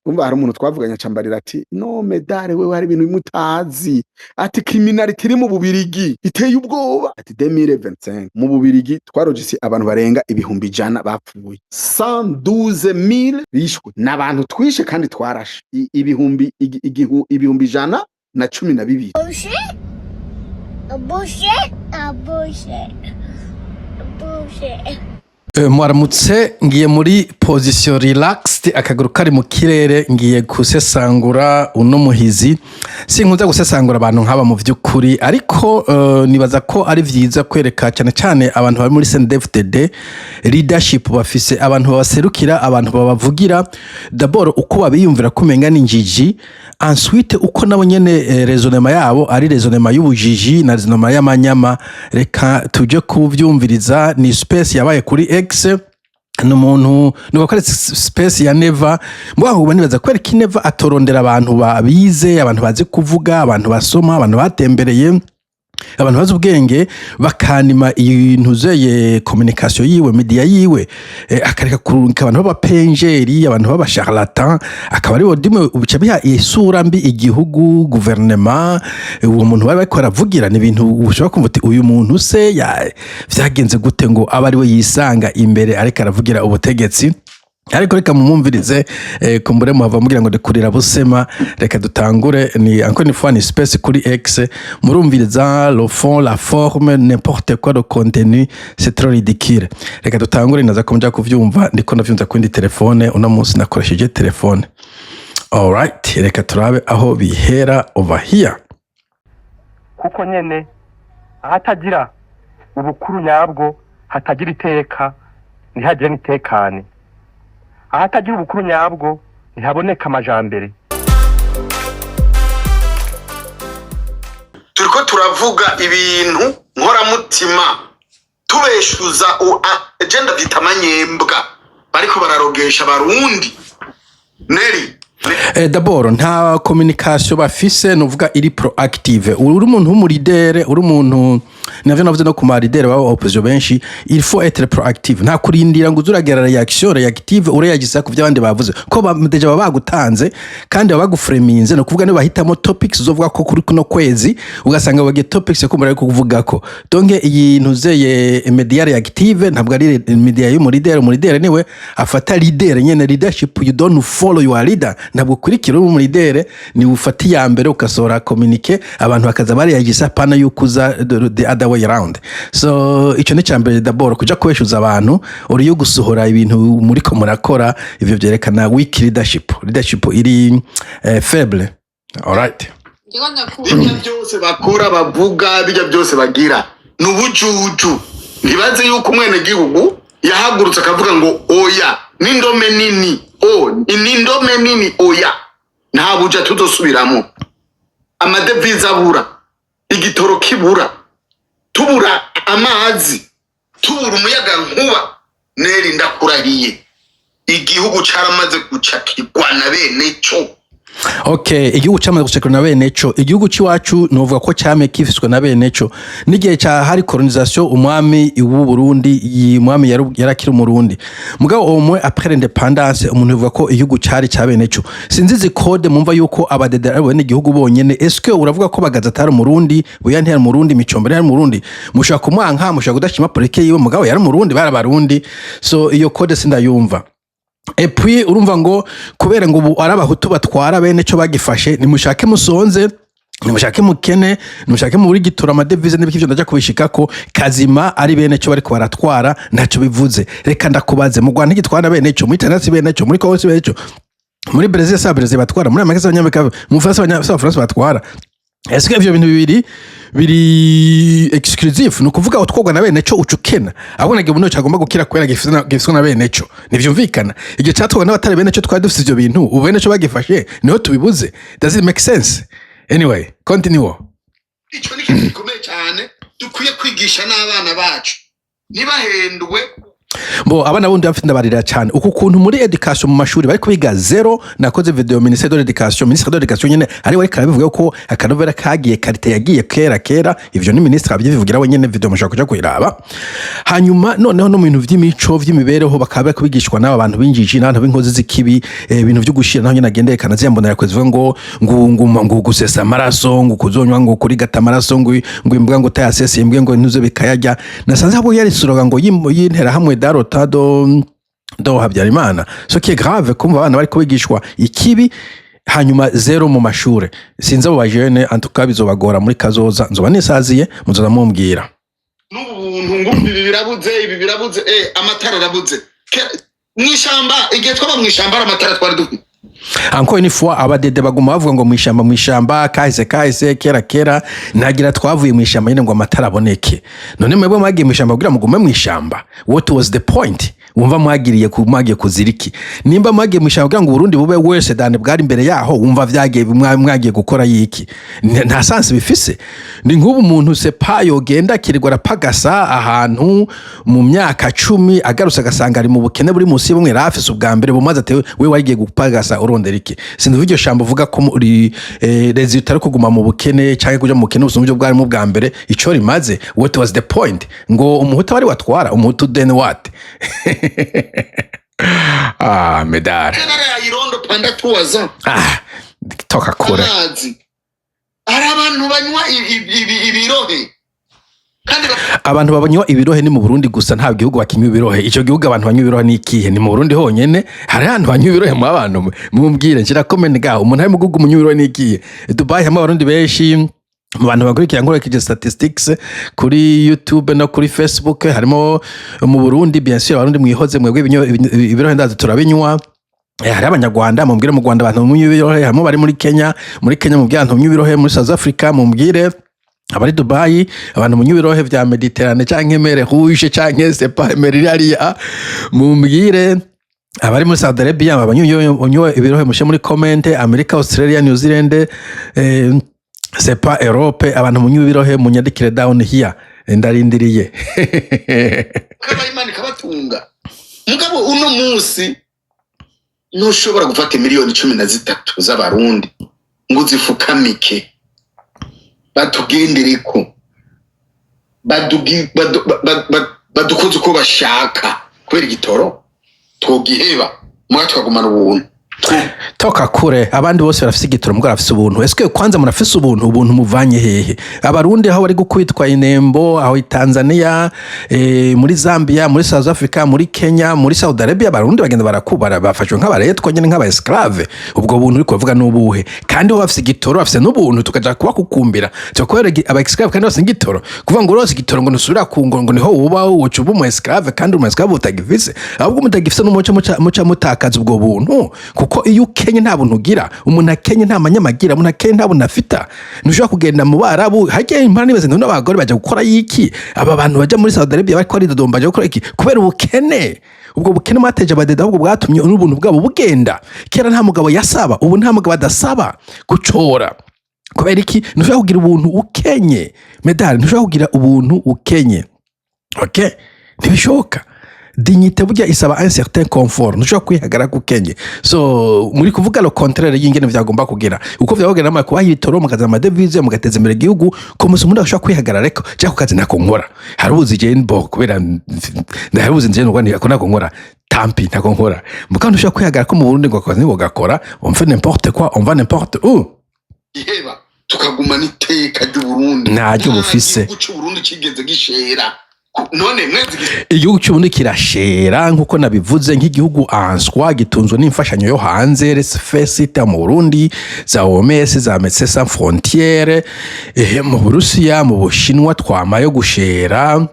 Umva, hari umuntu twavuganye acambarira ati: "No medare, wewe hari ibintu bimwe utazi." Ati: "Criminalité iri mu Bubirigi iteye ubwoba." Ati: "2025 mu Bubirigi twarojise abantu barenga 100,000 bapfuye, 112,000 bishwe n'abantu twishe kandi twarashe ibihumbi 112,000." Bullshit. A bullshit. A bullshit. A bullshit. Mwaramutse, ngiye muri position relaxed, akaguru kari mu kirere, ngiye gusesangura uno muhizi. Sinkunze gusesangura abantu nk'aba mu vy'ukuri, ariko nibaza ko ari vyiza kwereka cyane cyane abantu bari muri CNDD-FDD leadership bafise, abantu babaserukira, abantu babavugira. D'abord uko babiyumvira kumenga ni injiji, ensuite uko nabo nyene raisonnement yabo ari raisonnement y'ubujiji na raisonnement y'amanyama. Reka tuje kuvyumviriza. Ni space yabaye kuri X, ni umuntu ni gukora space ya Neva. Mbwa nibaza kubera ko Neva atorondera abantu babize, abantu bazi kuvuga, abantu basoma, abantu batembereye, abantu bazi ubwenge, bakanima ibintu zeye communication yiwe, media yiwe, akareka kurungika abantu b'abapenjeri, abantu b'abacharlatan, akaba aribo dimwe bica biha isura mbi igihugu, guverinema, uwo muntu bari bariko baravugira. Ni ibintu ushobora kumva uti: "Uyu muntu se vyagenze gute ngo abe ari we yisanga imbere ariko aravugira ubutegetsi?" Ariko reka mumumvirize, kumbure muhava mugira ngo ndikurira busema. Reka dutangure. Ni encore une fois ni space kuri X. Murumviriza le fond, la forme, n'importe quoi, le contenu, c'est trop ridicule. Reka dutangure. Naza ko mja kuvyumva, ndiko ndavyumva kuri telefone. Uno munsi nakoresheje telefone. Alright, reka turabe aho bihera over here. Kuko nyene ahatagira ubukuru nyabwo hatagira iteka, ntihagire n'itekane. Ahatagira ubukuru nyabwo ntihaboneka amajambere. Turiko turavuga ibintu nkoramutima, tubeshuza agenda vyita amanyembwa bariko bararogesha Abarundi neri. D'abord nta communication bafise, nuvuga iri proactive. Uri umuntu w'umuleader, uri umuntu, navyo navuze no ku ma leader baba opposition benshi, il faut être proactive. Nta kurindira ngo uzuragira réaction réactive, ureagisa ku vyo abandi bavuze, ko déjà baba bagutanze kandi baba bagufreminze. No kuvuga niba bahitamo topics uzovuga ko kuri kuno kwezi, ugasanga bagiye topics ko muri kuvuga ko. Donc iyi ntuzeye media réactive ntabwo ari media y'umuleader. Umuleader niwe afata leader nyene, leadership, you don't follow your leader, ntabwo ukurikira. Uri umuleader ni ufata iya mbere ugasohora communiqué, abantu bakaza bariyagisa, pana yuko uza the other way around. So ico ni cambere. D'abord kuja kubeshuza abantu uri yo gusohora ibintu muriko murakora, ivyo vyerekana weak leadership, leadership iri faible. Alright. Ndiko ndakumva. Bijya byose bakora, bavuga, bijya byose bagira ni ubujuju. Ntibaze yuko umwenegihugu yahagurutse akavuga ngo oya n'indome nini, o n'indome nini, oya, nta buja tuzosubiramo, amadevize abura, igitoro kibura, tubura amazi, tubura umuyaga nkuba. Neri, ndakurahiye, igihugu caramaze gucakirwa na bene co. Okay, igihugu cyamaze gucakirwa na bene co. Igihugu c'iwacu novuga ko cyame kifiswe na bene co. N'igihe ca hari colonisation, umwami w'u Burundi, iyi mwami yarakiri umurundi. Mugabo au moins après l'indépendance, umuntu yovuga ko igihugu cari ca bene co. Sinzi izi code mumva yuko abadede ari bene igihugu bonyene. Est-ce que uravuga ko Bagaza atari umurundi, Buya ntiyari umurundi, Micombero ntiyari umurundi? Mushaka kumwanka, mushaka kudashima politike yiwe, mugabo yari umurundi, bari abarundi. So iyo code sindayumva. Et puis urumva ngo kubera ngo ubu ari abahutu batwara, bene cyo bagifashe, nimushake musonze, nimushake mukene, nimushake muri gitura amadevize n'ibiki, ivyo ndaja kubishikako. Kazima ari bene cyo bariko baratwara, ntaco bivuze. Reka ndakubaze: mu Rwanda ntigitwara bene cyo? Muri Tanzania si bene cyo? Muri Congo si bene cyo? Muri Brazil si Brazil batwara? Muri Amerika si abanyamerika? Mu Faransa si abafaransa batwara? Ese ivyo bintu bibiri biri exclusive? Ni ukuvuga utwogwa na bene cyo uca ukena, ahubwo nagiye umuntu agomba gukira kubera gifiswe na bene cyo, ntivyumvikana. Igihe catwogwa n'abatari bene cyo twari dufise ivyo bintu, ubu bene cyo bagifashe niho tubibuze. Does it make sense? Anyway, continue. Ico ni ikintu gikomeye cyane dukwiye kwigisha n'abana bacu, ntibahendwe. Bo abana bundi bafite, ndabarira cyane uku kuntu muri education, mu mashuri bari kubiga zéro. Nakoze video ministère de l'éducation, ministre de l'éducation nyene ari we karabivuga ko akanovera kagiye, qualité yagiye kera kera. Ivyo ni ministre abyivugira we nyene, video mushaka kuja kuyiraba. Hanyuma noneho no mu bintu vy'imico, vy'imibereho, bakaba bari kubigishwa n'aba bantu b'injiji n'abantu b'inkozi z'ikibi. Ibintu vyo gushira naho nyene agendekana ziyambonera kuzivuga ngo gusesa amaraso, ngo kuzonywa, ngo kurigata amaraso, ngo imbwa ngo utayasesa imbwa ngo ntuze bikayarya. Nasanze ahubwo yari slogan ngo y'intera hamwe darota do Habyarimana, ce qui est grave, kumva abana bari kubigishwa ikibi, hanyuma zéro mu mashure. Sinzi abo bajene, en tout cas bizobagora muri kazoza. Nzoba nisaziye, muzoza mumbwira. N'ubu buntu ngo ibi birabuze, ibi birabuze, amatara arabuze. Mw'ishamba, igihe twaba mw'ishamba ari amatara twari dufite. Encore une fois, abadede baguma bavuga ngo mwishamba, mwishamba, kahise kahise, kera kera. Ntagira twavuye mwishamba nyine ngo amatara aboneke. None mwebwe mwagiye mwishamba kugira mugume mwishamba? What was the point? Wumva mwagiriye ku mwagiye kuziriki? Nimba mwagiye mwishamba kugira ngo Uburundi bube wese dane bwari imbere yaho, wumva vyagiye mwagiye gukora yiki? Nta sens bifise. Ni nk'ubu umuntu sepa yogenda akirirwa arapagasa ahantu mu myaka 10, agarutse agasanga ari mu bukene buri munsi bumwe yari afise ubwa mbere bumaze, ati we wagiye gupagasa urondera iki? Sinzi iryo shambo uvuga ko muri résultat ari kuguma mu bukene cyangwa kuja mu bukene busumba ubwo bwarimo bwa mbere. Ico rimaze, what was the point? Ngo umuhutu wari watwara umuhutu, then what? Ah, medare. Naraye irondo pendant 3 ans. Ah, toka kure. Amazi, hari abantu banywa ibirohe kandi Abantu babanywa ibirohe ni mu Burundi gusa, nta gihugu bakinywa ibirohe. Ico gihugu abantu banywa ibirohe ni ikihe? Ni mu Burundi honyene hari ahantu banywa ibirohe. Mu abantu mumbwire, nshira comment gaho, umuntu ari mu gihugu munywa ibirohe ni ikihe? Dubai hamwe abarundi benshi, mu bantu bakurikira nkurikije statistics kuri YouTube no kuri Facebook, harimo mu Burundi, bien sûr. Abarundi mwihoze mwebwe, ibirohe ndazi turabinywa. Hari abanyarwanda, mumbwire mu Rwanda abantu munywa ibirohe. Harimo bari muri Kenya, muri Kenya mubwire abantu munywa ibirohe. Muri South Africa mumbwire, abari Dubai, abantu munywa ibirohe vya Mediterane canke mer Rouge canke sepa mer iriya, mumbwire. Abari muri Saudi Arabia abanywa ibirohe mushe muri comment. America, Australia, New Zealand, sepa Europe, abantu munywa ibirohe munyandikire down here, ndarindiriye. Kaba Imana ikabatunga. Mugabo uno munsi ntushobora gufata miliyoni 13 z'abarundi ngo uzifukamike, batugendereko, badukoze uko bashaka kubera igitoro. Twogiheba muga tukagumana ubuntu. Toka kure. Abandi bose barafise igitoro, mugabo barafise ubuntu. Eske kwanza murafise ubuntu? Ubuntu muvanye hehe? Abarundi aho bari gukubitwa inembo aho i Tanzania, muri Zambia, muri South Africa, muri Kenya, muri Saudi Arabia, abarundi bagenda barakubara, bafashwe nk'abaretwa nyene, nk'aba esclave. Ubwo buntu uriko uravuga n'ubuhe? Kandi bo bafise igitoro, bafise n'ubuntu, tukaja kubakukumbira tukubera aba esclave kandi bafise igitoro. Kuvuga ngo urose igitoro ngo nusubira ku ngo niho uba woca uba umu esclave, kandi umu esclave utagifise, ahubwo mutagifise n'umuco muca mutakaza ubwo buntu, kuko iyo ukenye nta buntu ugira. Umuntu akenye nta manyama agira, umuntu akenye nta buntu afita. Ntushobora kugenda mu Barabu harya impara nibaze none abagore baja gukora yiki? Aba bantu baja muri Saudi Arabia bariko baridodomba, baja gukora iki? Kubera ubukene. Ubwo bukene mwateje abadede ahubwo bwatumye n'ubuntu bwabo bugenda. Kera nta mugabo yasaba, ubu nta mugabo adasaba gucora. Kubera iki? Ntushobora kugira ubuntu ukenye, medali. Ntushobora kugira ubuntu ukenye, okay? Ntibishoboka. Dignité burya isaba un certain confort. Ntushobora kwihagarara kukenye. So muri kuvuga le contraire y'ingene vyagomba kugira, uko vyagomba nama kubaha ibitoro, mukaza ama devises, mugateza imbere igihugu. Ko musi umuntu ashobora kwihagarara, ariko cyangwa ku kazi ntako nkora, hari ubuzi je mbo kubera ndahabuzi nje ngo ntako ntako nkora tampi, ntako nkora. Mugabo ntushobora kwihagarara ko mu Burundi ngo akazi ngo gakora, on fait n'importe quoi, on va n'importe où. Iheba, tukagumana iteka ry'Uburundi. Ntaryo bufise. Nta gihugu c'Uburundi kigeze gishera. None mwezi Igihugu cy'Uburundi kirashera nk'uko nabivuze, nk'igihugu answa gitunzwe n'imfashanyo yo hanze, resfesita mu Burundi, za OMS, za Médecins Sans Frontières, mu Burusiya, mu Bushinwa twamayo gushera.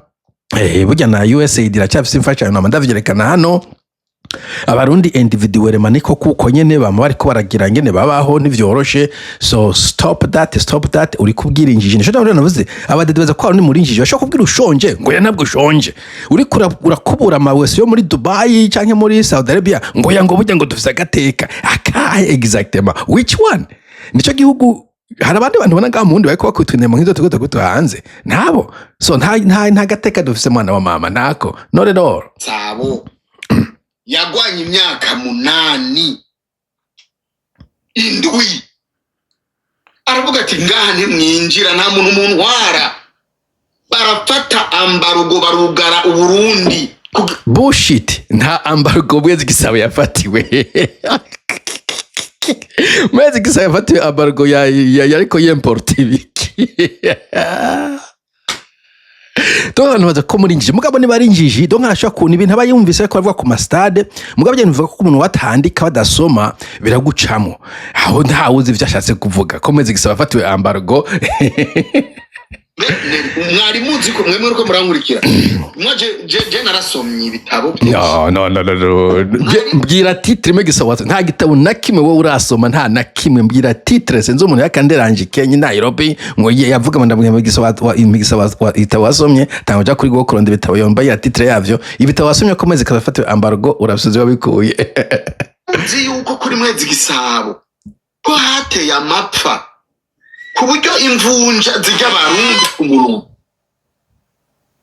Burya na USAID iracyafise imfashanyo, nama ndavyerekana hano. Abarundi individuellement niko kuko nyene bama bariko baragira ngene babaho, ntivyoroshe. So stop that, stop that. Uri kubwira injiji. Nico navuze, navuze abadede baza ko abarundi muri injiji. Bashobora kubwira ushonje ngo ya ntabwo ushonje, uriko urakubura amawese yo muri Dubai canke muri Saudi Arabia ngo ya ngo burya ngo dufise agateka akahe? Exactement which one? Nico gihugu. Hari abandi bantu ubona ngaha mu wundi bariko bakubitwa intemo nk'izo turiko turakubitwa hanze ntabo. So nta gateka dufise, mwana wa mama, ntako, not at all. Sabo yagwanye imyaka 8, 7, aravuga ati: "Ngaha ntimwinjira, nta muntu muntwara." Barafata embargo, barugara Uburundi. Bullshit! Nta embargo Mwezi Gisabo yafatiwe. Mwezi Gisabo yafatiwe embargo yariko yemporta ibiki? Donc abantu baza ko muri njiji, mugabo niba ari injiji, donc arashobora kuntu ibintu aba yumvise ariko bavuga ku mastade. Mugabo ibyo bivuga ko umuntu watandika badasoma biragucamo, aho ntawe uzi ivyo ashatse kuvuga ko Mwezi Gisabo yafatiwe embargo. Mwari muzi ko mwemwe uko murankurikira, mwa je narasomye ibitabo byinshi. No, no, no, no, no. Mbwira titre imwe gisabo, nta gitabo na kimwe wowe urasoma, nta na kimwe. Mbwira titre. Sinzi umuntu yakanderanje Kenya, Nairobi, ngo ye yavuga ngo ndabwira gisabo igitabo wasomye. Tanga uja kuri Google kurondera ibitabo, yomba ya titre yavyo, ibitabo wasomye ko Mwezi kabafatiwe embargo, urabisubiza wabikuye. Nzi yuko kuri Mwezi Gisabo ko hateye amapfa ku buryo imvunja zijya Abarundi ku murongo.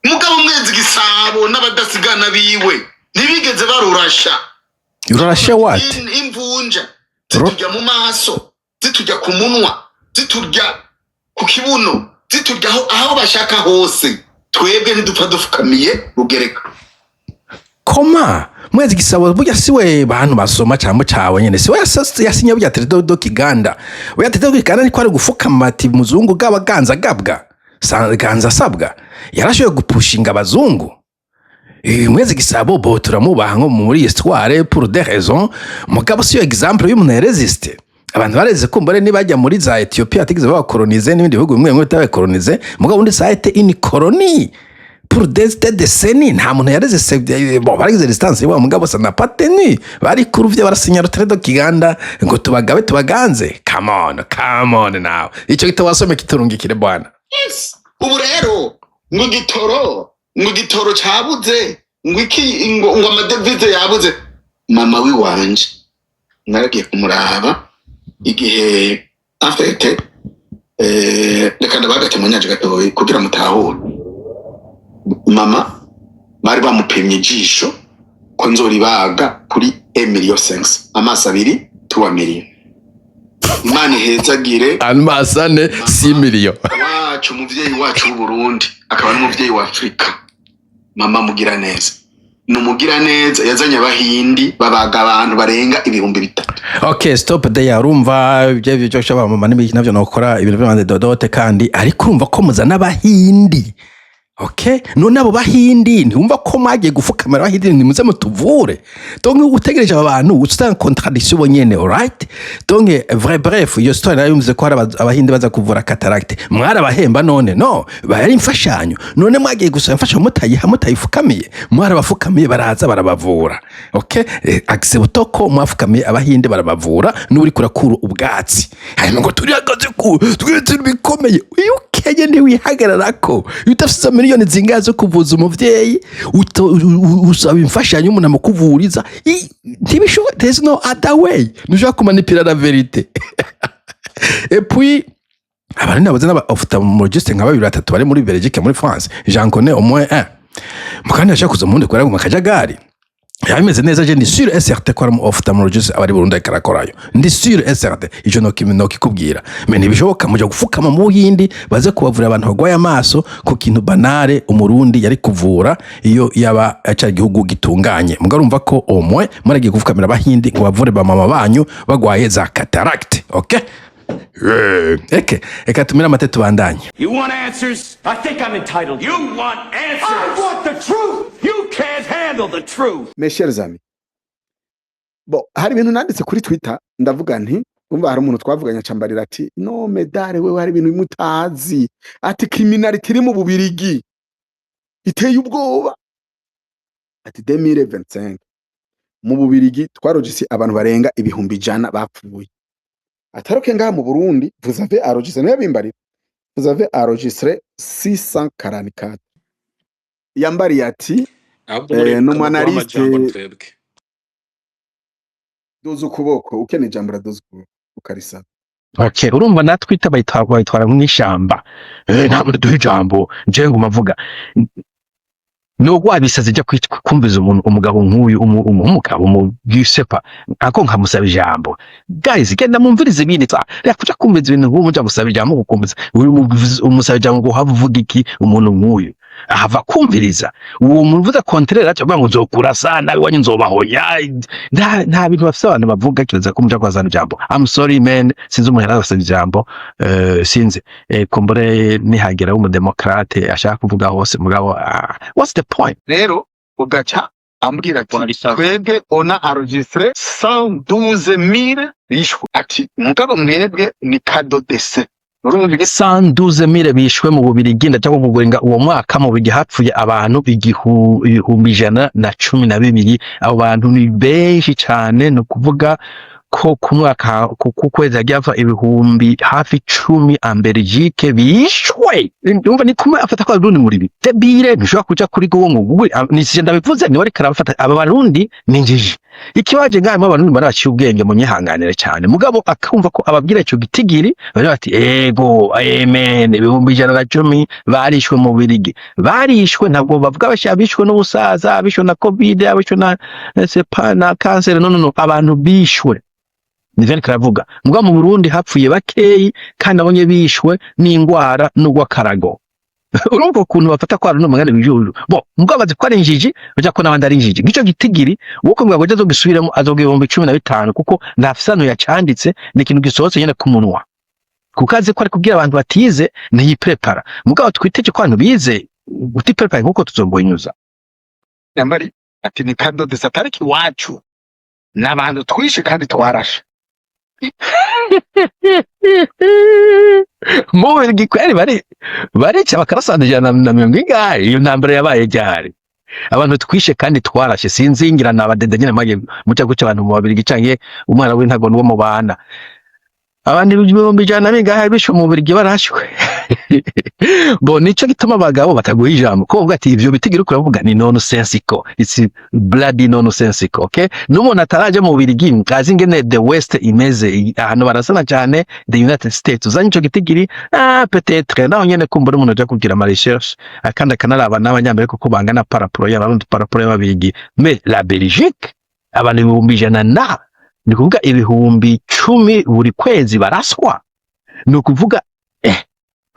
Mugabo Mwezi Gisabo n'abadasigana biwe ntibigeze barurasha. Urarashe what? Imvunja ziturya mu maso, ziturya ku munwa, ziturya ku kibuno, ziturya aho bashaka hose. Twebwe ntidupfa dufukamiye rugereka. Koma Mwezi Gisabo burya siwe, bantu basoma cyangwa cawe nyene, siwe yasinye burya traité de Kiganda. Burya traité de Kiganda niko ari gufukama ati muzungu gaba ganza gabwa ganza sabwa, yarashoboye gupushinga abazungu. Mwezi Gisabo bo turamubaha nko muri histoire pour des raisons, mugabo siyo exemple y'umuntu yarésiste. Abantu bareze kumbure nibajya muri za Ethiopia atigeze babakolonize n'ibindi bihugu bimwe bimwe bitabakolonize, mugabo undi ça a été une colonie pour des décennies. Nta muntu yarésiste. Bon, baragize résistance wa, mugabo ça n'a pas tenu. Bari kuruvye, barasinya traité de Kiganda ngo tubagabe tubaganze. Come on, come on now, ico gitabo wasome kiturungikire, bwana. Yes. Ubu rero ngo igitoro cabuze, ngo iki, ngo amadevize yabuze. Mama wiwanje naragiye kumuraba igihe afete reka ndabagate mu nyanja gatoyi kugira mutahure. Mama bari bamupimye ijisho ko nzoribaga kuri 1,5 million, amaso abiri 3 millions. Imana ihezagire amaso ane 6 millions. Wacu, umuvyeyi wacu w'Uburundi, akaba n'umuvyeyi wa Afurika, mama mugira neza, ni umugira neza, yazanye Abahindi babaga abantu barenga 3000. Okay, stop there. Urumva ibyo byo cyo mama n'ibiki navyo nokora ibintu by'amande dodote kandi, ariko urumva ko muzana Abahindi. Okay, none abo Bahindi ntiwumva ko mwagiye gufukamira Abahindi, nimuze mutuvure? Donc utegereje aba bantu usanga contradiction bonyene. Alright, donc vrai, bref, iyo story narayumvise ko hari Abahindi baza kuvura cataracte. Mwarabahemba none? No bari imfashanyo. None mwagiye gusaba imfashanyo mutayiha, mutayifukamiye? Mwarabafukamiye, baraza barabavura. Okay, accepte ko mwafukamiye Abahinde barabavura, n'uri kurakura ubwatsi hanyuma ngo turihagaze ku twe turi bikomeye. Iyo ukenye ntiwihagararako. Iyo udafite miliyoni zingahe zo kuvuza umuvyeyi, usaba imfashanyo umuntu amukuvuriza. Ntibishoboka, there's no other way, ntushobora kumanipira la vérité. Et puis abantu nabuze n'aba ophtalmologiste nka babiri batatu bari muri Belgique, muri France, j'en connais au moins un. Mukandi ashaka kuza mu wundi kubera mu kajagari yabimeze neza. Je ndi sûr et certain ko ari umu ophtalmologiste aba ari Burundi ariko arakorayo, ndi sûr et certain, ico nokikubwira. Mais ntibishoboka muja gufukama mu Buhindi baze kubavura abantu barwaye amaso ku kintu banale Umurundi yari kuvura iyo yaba ca igihugu gitunganye. Mugabo urumva ko au moins muragiye gufukamira Abahindi ngo bavure ba mama banyu bagwaye za cataracte. Okay. Eke eka tumire amate tubandanye. You want answers? I think I'm entitled. You want answers? I want the truth! You can't handle the truth! Mes chers amis, bon, hari ibintu nanditse kuri Twitter, ndavuga nti umva, hari umuntu twavuganye acambarira ati: "No medare wewe, hari ibintu bimwe utazi," ati criminalité iri mu Bubirigi iteye ubwoba, ati 2025 mu Bubirigi twarogise abantu barenga 100,000 bapfuye, ataroke ngaha mu Burundi vous avez enregistré, niyo bimbarira, vous avez enregistré 644. Yambariye ati Ahubwo muri ni kamuguha umu analyste. Amajambo twebwe. Duza ukuboko ukeneye ijambo, uraduza ukuboko ukarisaba. Okay, urumva na Twitter bayitwara nk'ishamba. Nta muntu duha ijambo, jewe nguma mvuga. Nubwo wabisaze jya kumviza umuntu, umugabo nk'uyu, umugabo mu gisepa ako nkamusaba ijambo. Guys, genda mumvirize ibindi, reka kuja kumviza ibintu nk'ubu muja gusaba ijambo, gukumviza uyu umusaba ijambo ngo uhave uvuga iki? Umuntu nk'uyu ahava kumviriza uwo muntu uvuze contraire, aca ngo nzokura sana iwanyu, nzobahonya. Nta bintu bafise abantu bavuga kibaza ko muja kwazana ijambo. I'm sorry man, sinzi umuntu yarasaba ijambo, sinzi, kumbure nihagera w'umudemokrate ashaka kuvuga hose, mugabo what's the point? Rero ugaca ambwira ati twebwe on a enregistré 112 000 bishwe, ati mugabo mwebwe ni cas de décès, urumva? 112 000 bishwe mu Bubirigi. Ndaja kuguringa uwo mwaka mu Bubirigi hapfuye abantu 112,000. Abo bantu ni benshi cane. Ni ukuvuga ko ku mwaka, ku kwezi hagiye hapfa ibihumbi hafi 10 en Belgique bishwe. Ndumva ni kumwe afata ko Abarundi muri bi débile, ntushobora kuja kuri Google ngo Google. Ni sije ndabivuze, niwe ariko arabafata. Aba Barundi ni injiji. Ikibaje ngaho Abarundi baraciye ubwenge, mu nyihanganire cyane, mugabo akumva ko ababwira ico gitigiri bari bati ego amen, 110,000 barishwe mu Bubirigi. Barishwe, ntabwo bavuga abishwe n'ubusaza, abishwe na COVID, abishwe na sepa na kanseri. No, no, no, abantu bishwe nivyo ariko aravuga. Mugabo mu Burundi hapfuye bakeyi kandi abonye bishwe n'ingwara n'ugwakarago. Urumva ukuntu bafata ko ari n'umugani w'ijuju bo, mugabo bazi ko ari injiji, baja ko n'abandi ari injiji. Gico gitigiri uwo kumbwa ngo azogisubiremo azoga 15,000, kuko nta fisano yacanditse, ni ikintu gisohotse nyene ku munwa, kuko azi ko ari kubwira abantu batize, ntiyiprepara. Mugabo twitege ko abantu bize utiprepara nkuko tuzomboyinyuza. Nyambari ati ni cas de décès, atariki iwacu ni abantu twishe kandi twarashe. Mu Bubiligi kweri bari barica bakarasana 140 ingahe? Iyo ntambara yabaye ryari? Abantu twishe kandi twarashe, sinzingira na abadede nyene mwagiye muca guca abantu mu Babirigi, canke umwana w'intago n'uwo mubana. Abantu 100,000 bingahe bishwe mu Bubiligi barashwe? Bo nico gituma abagabo bataguha ijambo, ko bavuga ati ivyo bitigira uriko uravuga ni nonsensical, it's bloody nonsensical. Okay, n'umuntu ataraje mu Bubiligi azi ingene the West imeze, ahantu barasana cyane, the United States, uzanye ico gitigiri, peut-être naho nyene kumbura umuntu aja kugira ama recherche akandi akanaraba n'abanyamerika uko bangana par rapport y'Abarundi, par rapport y'Ababirigi. Mais la Belgique, abantu 100,000 na, ni kuvuga 10,000 buri kwezi baraswa, ni ukuvuga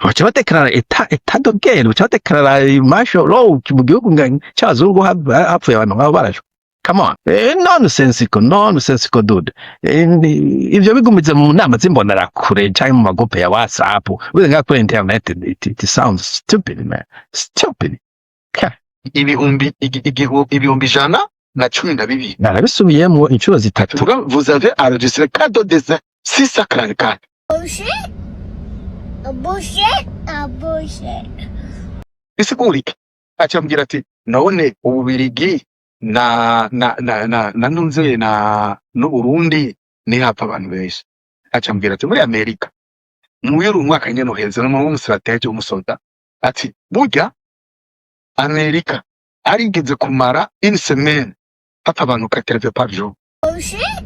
baca badeklarara état de guerre, baca badeklarara martial law mu gihugu c'abazungu hapfuye abantu nk'abo barashwe. Come on, nonsensical, nonsensical dude. Ivyo bigumize mu nama z'imbonerakure canke mu magupe ya WhatsApp uze ngaha kuri internet. It sounds stupid man, stupid. Ka. 112,000. Narabisubiyemwo inshuro zitatu. Tuvuga vous avez enregistré cas de décès 644. Bullshit. A bullshit. A bullshit. Bisigurike acambwira ati none Ububirigi na nunze na n'Uburundi nihapfa abantu benshi. Acambwira ati muri Amerika muri uyu mwaka nyene uheze no mu stratège w'umusoda, ati burya Amerika arigeze kumara une semaine hapfa abantu 80 par jour. Bullshit.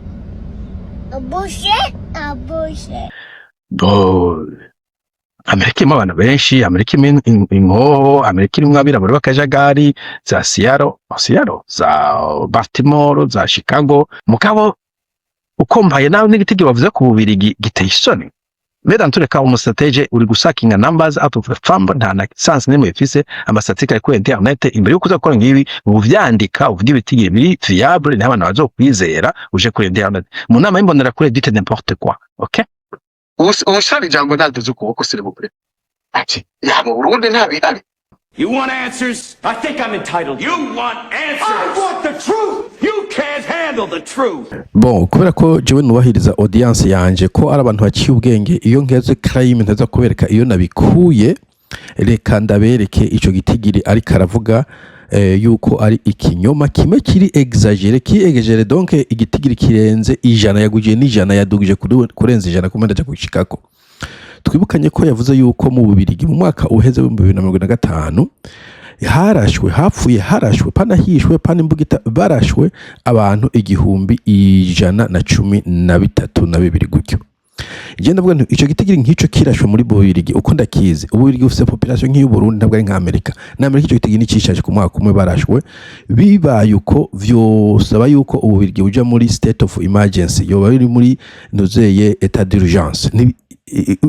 A bullshit. A bullshit. Bo, Amerika irimo abantu benshi, Amerika irimo inkoho, Amerika irimwo abirabura b'akajagari, za Seattle, Seattle, za Baltimore, za Chicago. Mugabo ukompaye nawe n'igitego bavuze ku Bubirigi giteye isoni. Mbega ntureka umu stratège uri gusakinga numbers out of the thumb, nta na sense nimwe ifise. Ama statistiques ari kuri internet. Imbere yuko uza gukora ngibi, uvyandika, uvuga ibitigiri biri fiable, niho abantu bazokwizera. Uje kuri internet mu nama y'imbonerakure, dites n'importe quoi, okay? Uwushara ijambo ntaduze ukuboko, s'il vous plaît, ati ya mu Burundi nta bihari. You want answers? I think I'm entitled. You want answers? I want the truth! You can't handle the truth! Bon, kubera ko jewe nubahiriza audience yanje ko ari abantu baciye ubwenge, iyo nkeze crime ntaza kubereka iyo nabikuye. Reka ndabereke ico gitigiri ariko aravuga, yuko ari ikinyoma kimwe kiri exagéré, kiri exagéré. Donc igitigiri kirenze 100, yaguje n'ijana, yadugije kurenza 100 kumwe ndaja gushikako. Twibukanye ko yavuze yuko mu Bubirigi mu mwaka uheze w'2025 harashwe, hapfuye, harashwe panahishwe pana imbugita, barashwe abantu 113 na 2 gutyo. Je ndavuga nti ico gitigiri nk'ico kirashwe muri Bubirigi, uko ndakizi, Ububirigi bufise population nk'iyu Burundi, ntabwo ari nka Amerika. Na Amerika ico gitigiri nicishaje ku mwaka umwe barashwe. Bibaye uko, vyosaba yuko Ububirigi buja muri state of emergency, yoba biri muri nduzeye état d'urgence.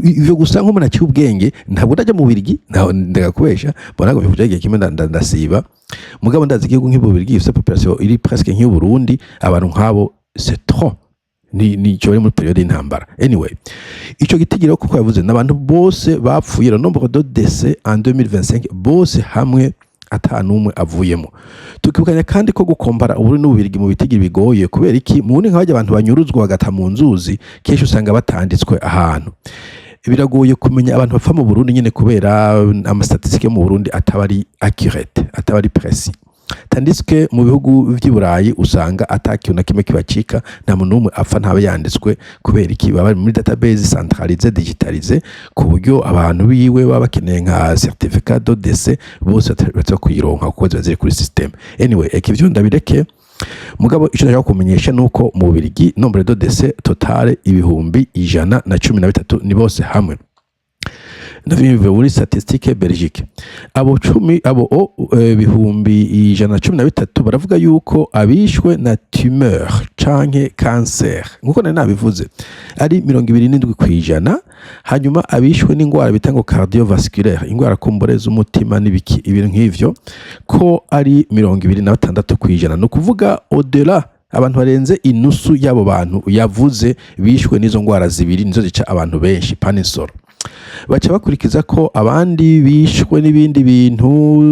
Ivyo gusa nk'umuntu aciye ubwenge. Ntabwo ndajya mu Bubirigi, ntaho ndagakubesha mbona ntabwo kuja igihe kimwe ndasiba. Mugabo ndazi igihugu nk'Ububirigi gifise population iri presque nk'iy'u Burundi, abantu nk'abo c'est trop, ni cyo bari muri période y'intambara. Anyway, ico gitigiro kuko yavuze n'abantu bose bapfuye, le nombre de décès en 2025 bose hamwe ata n'umwe avuyemo. Tukibukanya kandi ko gukompara Uburundi n'Ububirigi mu bitigiri bigoye. Kubera iki? Mu Burundi nk'abajya abantu banyuruzwa bagata mu nzuzi, kenshi usanga batanditswe ahantu. Biragoye kumenya abantu bapfa mu Burundi nyine, kubera ama statistiques yo mu Burundi ataba ari accurate, ataba ari précis, tandis que mu bihugu vy'i Burayi usanga ata kintu na kimwe kibacika, nta muntu n'umwe apfa ntabe yanditswe. Kubera iki? Baba bari muri database centralisée, digitalisée, ku buryo abantu biwe baba bakeneye nka certificat de décès bose baza kuyironka kuko ziba ziri kuri système. Anyway, eka ivyo ndabireke. Mugabo icyo ndashaka kumenyesha nuko mu Bubirigi nombre de décès total 113,000, ni bose hamwe. Ndavyo muri statistique Belgique. Abo cumi abo 113,000, baravuga yuko abishwe na tumeur canke cancer, nkuko nari nabivuze, ari 27%. Hanyuma abishwe n'ingwara bita ngo cardiovasculaire, ingwara kumbure z'umutima n'ibiki, ibintu nk'ivyo, ko ari 26%. Ni ukuvuga au-delà abantu barenze inusu y'abo bantu yavuze bishwe n'izo ngwara zibiri, nizo zica abantu benshi paninsoro. Baca bakurikiza ko abandi bishwe n'ibindi bintu,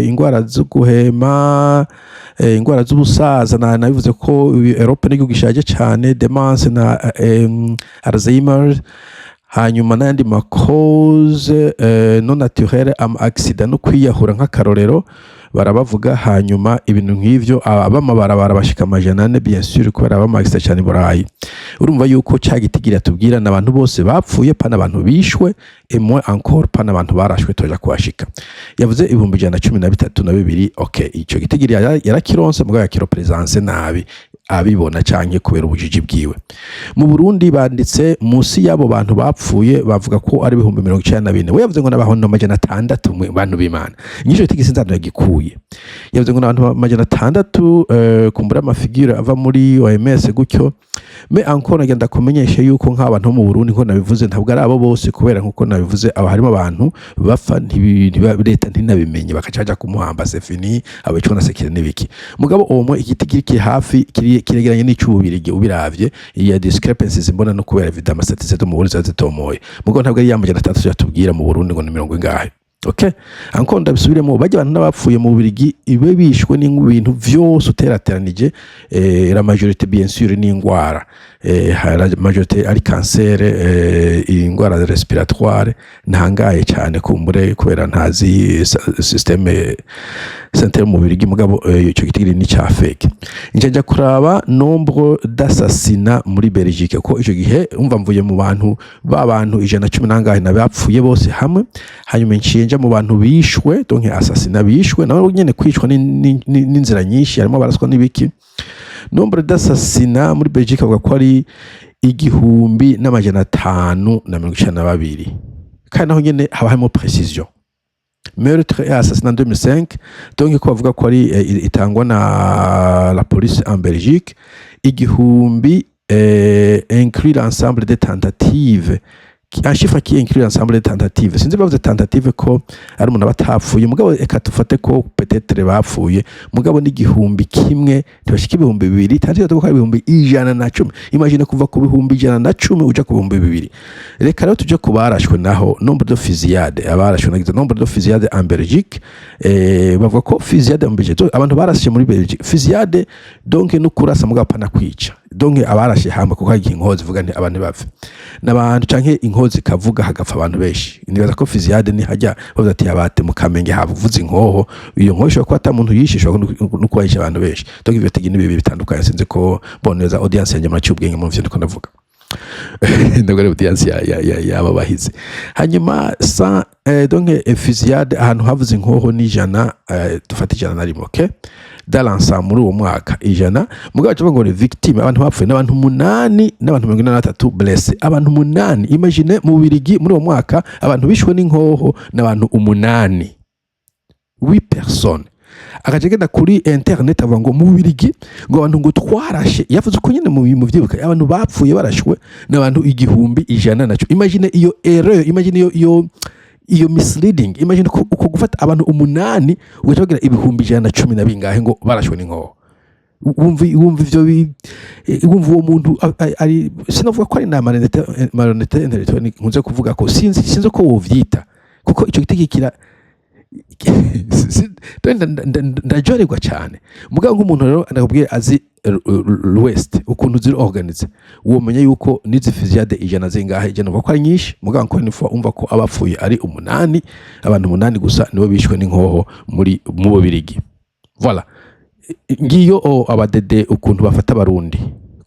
ingwara zo guhema, ingwara z'ubusaza. Na nabivuze ko Europe n'igihugu gishaje cane, démence na Alzheimer, hanyuma n'ayandi ma causes non naturelles, ama accident no kwiyahura nk'akarorero barabavuga. Hanyuma ibintu nk'ivyo, abamabarabara bashika 400, bien sûr kubera abama accident cyane i Burayi. Urumva yuko ca gitigira tubwira n'abantu bose bapfuye, pana abantu bishwe, et moins encore pana abantu barashwe. Toja kuhashika. Yavuze 113,000. Okay, ico gitigira yarakironse, mugabo yakireprésente nabi abibona canke kubera ubujiji bwiwe. Mu Burundi banditse munsi y'abo bantu bapfuye, bavuga ko ari 94,000. We yavuze ngo n'abantu 600. Mu bantu b'Imana, inyisho itigisi nzano yagikuye. Yavuze ngo n'abantu 600, kumbura ama figures ava muri OMS gutyo. Mais encore nagenda kumenyesha yuko nk'abantu bo mu Burundi, nko nabivuze, ntabwo ari abo bose, kubera nkuko nabivuze aba harimo abantu bapfa leta ntinabimenye, bakaca baja kumuhamba, c'est fini, abicwa na sekire n'ibiki. Mugabo uwo mwe igiti kiri hafi kiregeranye n'ic'Ububirigi. Ubiravye iya discrepancies mbona no kubera évidemment statistiques mu Burundi ziba zitomoye, mugabo ntabwo ari ya 600 yatubwira mu Burundi ngo ni mirongo ingahe. Okay, encore ndabisubiremo, bajya abantu n'abapfuye mu Bubiligi ibe bishwe n'ibintu vyose uterateranije, la majorité bien sûr n'ingwara, la majorité ari cancer, ingwara respiratoire. Ntangaye cyane kumbure kubera ntazi système sanitaire mu Bubiligi, mugabo ico gitigiri ni ca fake. Nje nja kuraba nombre d'assassinats muri Belgique, ko ico gihe umva mvuye mu bantu ba bantu 110 nangahe nabapfuye bose hamwe, hanyuma nciye nja mu bantu bishwe, donc assassinat, bishwe nabo nyene. Kwicwa n'inzira nyinshi, harimo abaraswa n'ibiki. Nombre d'assassinats muri Belgique avuga ko ari 1592, kandi naho nyene haba harimo précision. Meurtre et assassinat 2005, donc ko bavuga ko ari itangwa na la police en Belgique, 1000 inclut l'ensemble des tentatives, un chiffre qui inclut l'ensemble des tentatives. Sinzi bavuze tentative ko ari umuntu aba atapfuye, mugabo eka tufate ko peut-être bapfuye. Mugabo ni 1000, ntibashika 2000, tentative ko ari 110,000. Imagine kuva ku 110,000 uja ku 2000. Reka rero tuje ku barashwe naho, nombre de fusillade, abarashwe. Nagize nombre de fusillade en Belgique, bavuga ko fusillade en Belgique, abantu barashe muri Belgique. Fusillade donc no kurasa mugabo pana kwica, donc abarashe hamwe, kuko hari inkozi ivuga nti abantu bapfe n'abantu, canke inkozi ikavuga hagapfa abantu benshi. Nibaza ko fusillade ni hajya bavuga ati abate mu Kamenge havuze inkoho. Iyo nkoho ishobora kuba ata muntu yishe, ishobora no kuba yishe abantu benshi. Donc ivyo tigi ni bibiri bitandukanye. Sinzi ko boneza audience yanjye muraciye ubwenge mu vyo ndiko ndavuga. Ntabwo ari audience ya y'aba bahizi. Hanyuma sa donc fusillade, ahantu havuze inkoho n'ijana, dufate 101, okay, dans l'ensemble muri uwo mwaka 100. Mugabo bavuga ngo ni victime, abantu bapfuye n'abantu 8 n'abantu 43 blessés. Abantu 8, imagine, mu Bubirigi muri uwo mwaka abantu bishwe n'inkoho n'abantu 8, 8 personnes. Akaca agenda kuri internet avuga ngo mu Bubirigi ngo abantu ngo twarashe, yavuze uko nyine mu vyibuka, abantu bapfuye barashwe n'abantu 1100 naco. Imagine iyo erreur, imagine iyo misleading, imagine ko uko gufata abantu 8 ugaca bagira 110 na bingahe ngo barashwe n'inkoho. Wumva ivyo wumva uwo muntu ari, sinavuga ko ari na malhonnêteté intellectuelle nkunze kuvuga ko sinzi ko wovyita, kuko ico giti kira ndajorerwa cyane. Mugabo nk'umuntu rero ndakubwiye azi l'ouest ukuntu ziri organisé, womenya yuko n'izi fusillade 100 zingahe, 100 uvuga ko ari nyinshi, mugabo encore une fois umva ko abapfuye ari 8, abantu 8 gusa nibo bishwe n'inkoho muri mu Bubirigi. Voilà, ngiyo abadede ukuntu bafata Abarundi,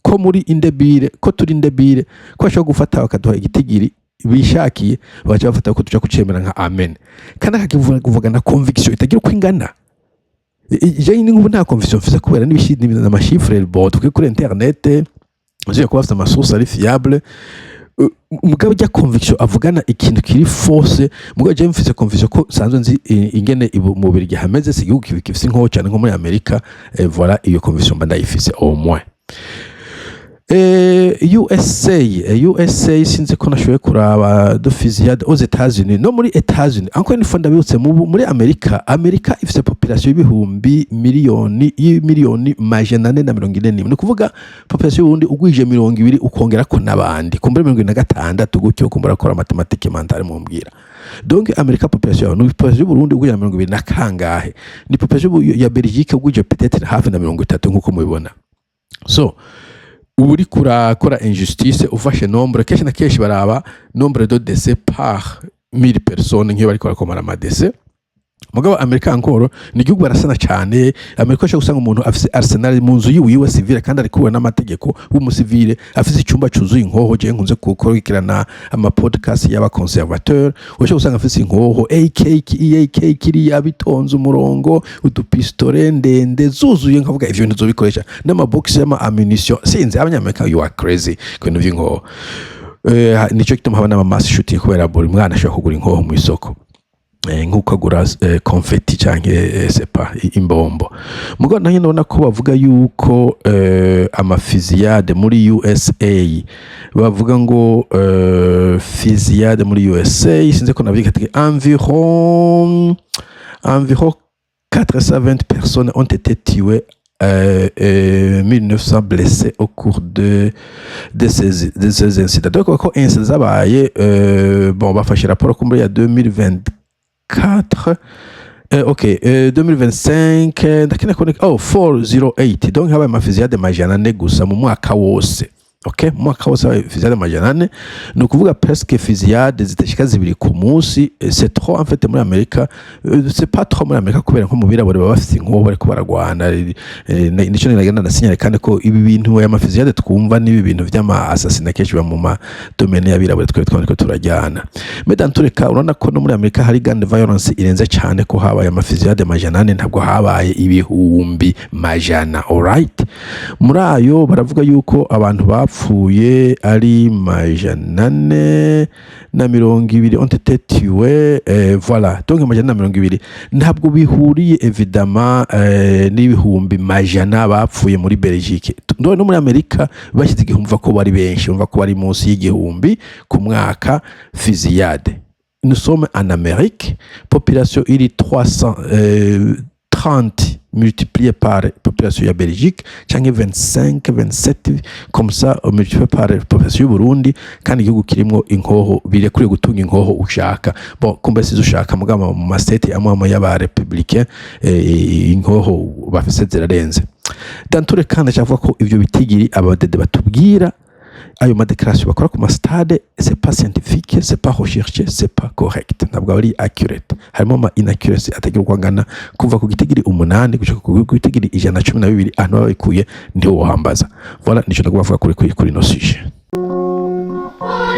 ko muri indébile, ko turi indébile, ko bashobora gufata bakaduha igitigiri bishakiye, bagaca bafata ko tuja kucemera nka amen, kandi akakivuga kuvuga na conviction itagira uko ingana. Je ni nk'ubu nta conviction mfise kubera n'ama chiffres, bon, tukwiye kuri internet uziye kuba bafite ama sources ari fiable. Mugabo ijya conviction avugana ikintu kiri fausse. Mugabo je mfise conviction ko sanzwe nzi ingene mu Bubirigi hameze, si igihugu gifise inkoho cyane nko muri Amerika. Voilà, iyo conviction mba ndayifise au moins. USA, USA sinzi ko nashoboye kuraba de fusillade aux États-Unis, no muri États-Unis encore une fois ndabibutse, muri Amerika, Amerika ifise population y'ibihumbi miliyoni y'imiliyoni 441, ni ukuvuga population y'Uburundi ugwije 20 ukongerako n'abandi kumbura 26 gutyo, kumbura akora mathématique mentale mumbwira. Donc Amerika population yaho ni population y'Uburundi ugwije na 20 na kangahe, ni population ya Belgique ugwije peut-être hafi na 30 nkuko mubibona. So uba uriko urakora injustice ufashe nombre. Kenshi na kenshi baraba nombre de décès par 1000 personnes nk'iyo bariko barakomara ama décès. Mugabo Amerika encore ni igihugu barasana cyane. Amerika ushobora gusanga umuntu afise arsenal mu nzu yiwe civile, kandi ari kubona n'amategeko w'umusivile, afise icyumba cyuzuye inkoho. Je nkunze gukurikirana ama podcast y'aba conservateur, ushobora gusanga afise inkoho AK, EAK kiriya bitonze umurongo, udupistole ndende zuzuye, nkavuga ivyo bintu zobikoresha n'ama box y'ama ammunition. Sinzi, Abanyamerika, you are crazy ku bintu vy'inkoho. Nico gituma haba n'ama mass shooting, kubera buri mwana ashobora kugura inkoho mu isoko nk'uko agura confetti canke sepa imbombo. Mugabo nayo ndabona ko bavuga yuko ama fusillade muri USA, bavuga ngo fusillade muri USA, sinzi ko navyika, environ 420 personnes ont été tuées, 1900 blessés au cours de ces incidents. Donc ko incidents zabaye, bon, bafashe rapport ko muri ya 2024, ok, 2025 ndakina kuboneka, oh, 408. Donc habaye ama fusillade 400 gusa mu mwaka wose. Okay, mu mwaka wose habaye fusillade 400, ni ukuvuga presque fusillade zidashika 2 ku munsi. C'est trop en fait muri Amerika. C'est pas trop muri Amerika kubera nko mu birabure baba bafite inkoho bariko baragwana. Nico nagenda ndasinyare, kandi ko ibi bintu, aya ma fusillade twumva n'ibi bintu vy'ama assassinat, kenshi biba mu ma domaine y'abirabure twe twariko turajyana. Mais dans tous les cas, urabona ko no muri Amerika hari gun violence irenze cyane, ko habaye ama fusillade 400, ntabwo habaye 100,000. Alright, muri ayo baravuga yuko abantu bapfuye ari 420 ont été tués. Voilà, donc 420 ntabwo bihuriye évidemment n'100,000 bapfuye muri Belgique. No muri Amerika bashyize igihumbi ko bari benshi, umva ko bari munsi y'igihumbi ku mwaka fusillade. Nous sommes en Amérique, population iri 330 multiplié par population ya Belgique canke 25, 27 comme ça, multiplié par population y'u Burundi, kandi igihugu kirimwo inkoho, birekuriye gutunga inkoho ushaka. Bon, kumbe sizo ushaka, mugabo mu ma state amwe amwe y'aba républicain inkoho bafise zirarenze. Dans tous les cas, ndacavuga ko ivyo bitigiri abadede batubwira, ayo ma déclaration bakora ku ma stade, c'est pas scientifique, c'est pas recherché, c'est pas correct, ntabwo ari accurate, harimo ama inaccuracy atagira uko angana. Kuva ku gitigiri 8 gushika ku gitigiri 112, ahantu baba babikuye ntiwohambaza. Voilà, nico ndagomba kuvuga kuri ino sujet. Bullshit.